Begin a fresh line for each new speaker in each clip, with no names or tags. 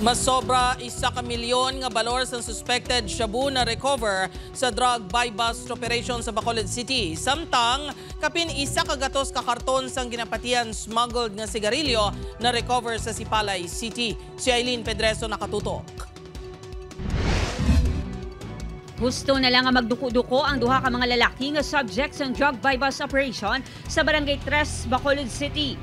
Mas sobra 1 ka milyon nga balor sa suspected shabu na recover sa drug buy-bust operation sa Bacolod City. Samtang kapin 100 ka karton sang ginapatian smuggled nga sigarilyo na recover sa Sipalay City. Si Eileen Pedreso, nakatutok.
Gusto na lang nga magduko-duko ang duha ka mga lalaki nga subject sa drug buy-bust operation sa Barangay 3, Bacolod City.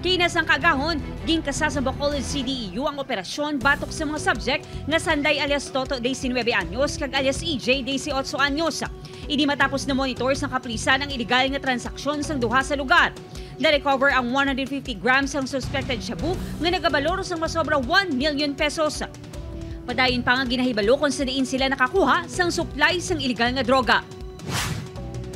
Kinas ang kagahon, ginkasa sa Bacolod CDEU ang operasyon batok sa mga subject nga Sanday alias Toto, 19 anyos, kag alias EJ, 18 anyos. Ini matapos na monitor sa kapulisan ang illegal nga transaksyon sang duha sa lugar. Na-recover ang 150 grams ang suspected shabu nga nagabalor sang masobra 1 million pesos. Padayon pa nga ginahibalo kung sa diin sila nakakuha sang supply sang illegal nga droga.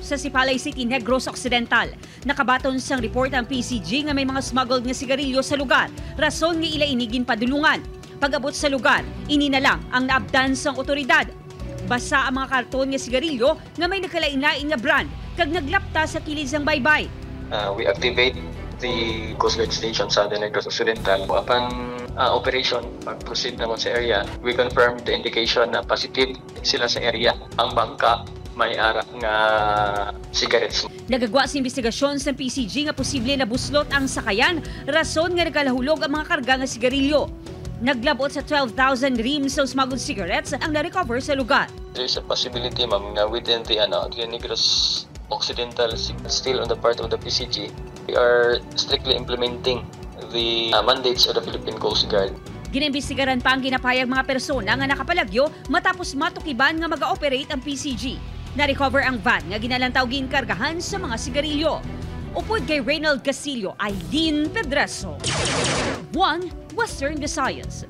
Sa Sipalay City, Negros Occidental, nakabaton sang report ang PCG nga may mga smuggled nga sigarilyo sa lugar, rason nga ila ini ginpadulungan. Pag-abot sa lugar, ini na lang ang naabdan sang otoridad. Basa ang mga karton nga sigarilyo nga may nakalain-lain nga brand kag naglapta sa kilid sang baybay.
We activate the Coast Guard Station sa the Negros Occidental. Upon operation, pag-proceed naman sa area, we confirm the indication na positive sila sa area. Ang bangka may ara nga cigarettes.
Nagagwa sa investigasyon sa PCG nga posible na buslot ang sakayan, rason nga nagalahulog ang mga karga nga sigarilyo. Naglabot sa 12,000 reams of smuggled cigarettes ang na-recover sa lugar.
There's a possibility, ma'am, na within the Negros Occidental, still on the part of the PCG, we are strictly implementing the mandates of the Philippine Coast Guard.
Ginaimbestigaran pa ang ginapayag mga persona nga nakapalagyo matapos matukiban nga mag-ooperate ang PCG. Na-recover ang van nga ginalantaw ginkargahan sa mga sigarilyo. Upod kay Reynald Casillo, Eileen Pedreso. 1 Western Visayas.